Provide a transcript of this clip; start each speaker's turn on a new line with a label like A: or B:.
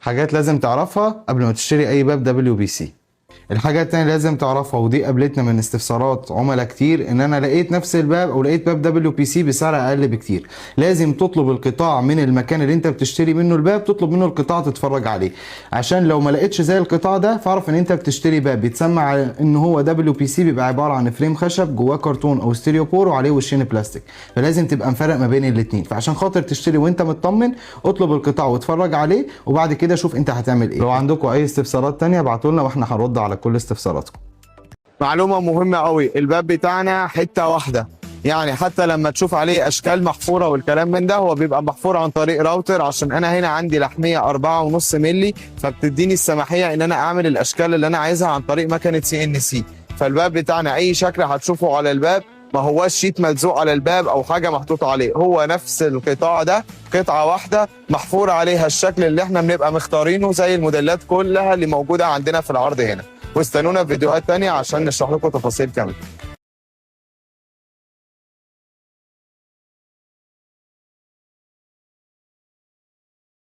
A: حاجات لازم تعرفها قبل ما تشتري اي باب WPC. الحاجة التانية لازم تعرفها، ودي قابلتنا من استفسارات عملاء كتير، ان انا لقيت نفس الباب او لقيت باب WPC بسعر اقل بكتير. لازم تطلب القطاع من المكان اللي انت بتشتري منه الباب، تطلب منه القطاع تتفرج عليه، عشان لو ما لقيتش زي القطاع ده فاعرف ان انت بتشتري باب بيتسمى على ان هو WPC، بيبقى عبارة عن frame خشب جواه كرتون او ستيريوبور وعليه وشين بلاستيك، فلازم تبقى مفرق ما بين الاتنين. فعشان خاطر تشتري وانت مطمن اطلب القطاع واتفرج عليه، وبعد كده شوف انت هتعمل ايه. لو عندكم اي استفسارات تانية ابعتوا لنا واحنا هنرد على كل استفساراتكم.
B: معلومة مهمة قوي، الباب بتاعنا حتة واحدة، يعني حتى لما تشوف عليه اشكال محفورة والكلام من ده هو بيبقى محفور عن طريق راوتر، عشان انا هنا عندي لحمية 4.5 ملي، فبتديني السماحية ان انا اعمل الاشكال اللي انا عايزها عن طريق مكنة CNC. فالباب بتاعنا اي شكل هتشوفه على الباب ما هواش sheet ملزوق على الباب او حاجة محطوطة عليه، هو نفس القطاع ده قطعة واحدة محفور عليها الشكل اللي احنا بنبقى مختارينه زي الموديلات كلها اللي موجودة عندنا في العرض هنا. واستنونا في فيديوهات تانية عشان نشرح لكم تفاصيل كاملة.